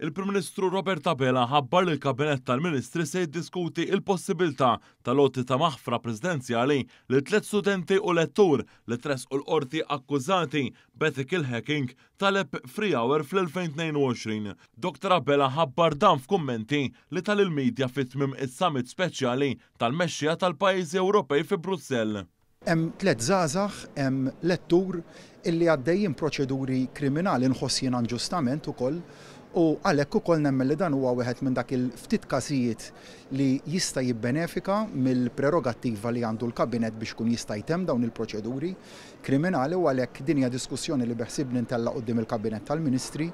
Il-Prim Ministru Robert Abela ħabbar li l-Kabinett tal-Ministri se jiddiskuti l-possibilità tal-għoti ta' maħfra presidenzjali lil tliet studenti u lettur li tressqu l-Qorti akkużati b'ethical hacking tal-app Free Hour fl-2022. Dr Abela ħabbar dan f'kummenti li ta lill-media fi tmiem is-summit speċjali tal-mexxejja tal-pajjiżi Ewropej fi Brussell. Hemm tliet żgħażagħ, hemm lettur illi għaddejjin proċeduri kriminali nħoss jiena inġustament ukoll u għalhekk ukoll nemmen li dan huwa wieħed minn dak il-ftit każijiet li jista' jibbenefika mill-prerogattiva li għandu l-Kabinett biex ikun jista' jtemm dawn il-proċeduri kriminali u għalhekk din hija diskussjoni li beħsiebni ntella' quddiem il-Kabinett tal-Ministri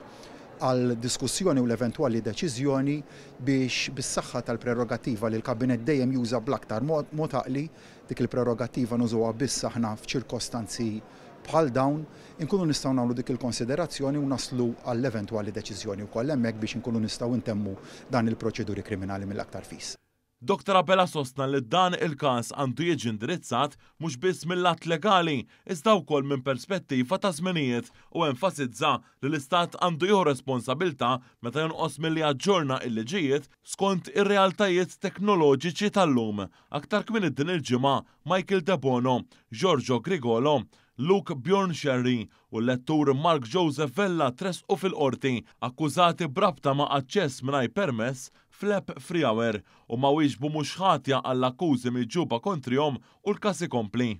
għal diskussjoni u l-eventwali deċiżjoni biex bis-saħħa tal-prerogattiva li l-Kabinett dejjem juża bl-aktar mod għaqli. Dik il-prerogattiva nużuha biss aħna f'ċirkostanzi bħal dawn, inkunu nistgħu nagħmlu dik il-konsiderazzjoni u naslu għall-eventwali deċiżjoni wkoll hemmhekk biex inkunu nistgħu ntemmu dan il-proċeduri kriminali mill-aktar fis. Dottor Abela sostna li dan il-każ għandu jiġi indirizzat mhux biss mil-lat legali iżda wkoll minn perspettiva ta' żminijiet u enfasizza li l-Istat għandu jieħu responsabilità meta jonqos milli jaġġorna l-liġijiet skont ir-realtajiet teknoloġiċi tal-lum. Aktar kmieni din il-ġimgħa, Michael Debono, Giorgio Grigolo, Luke Bjorn Scerri u l-lettur Mark Joseph Vella tressqu fil-Qorti akkużati b'rabta ma' aċċess mingħajr permess fl-app Freehour. Huma wieġbu mhux ħatja għall-akkużi miġjuba kontrihom u l-każ ikompli.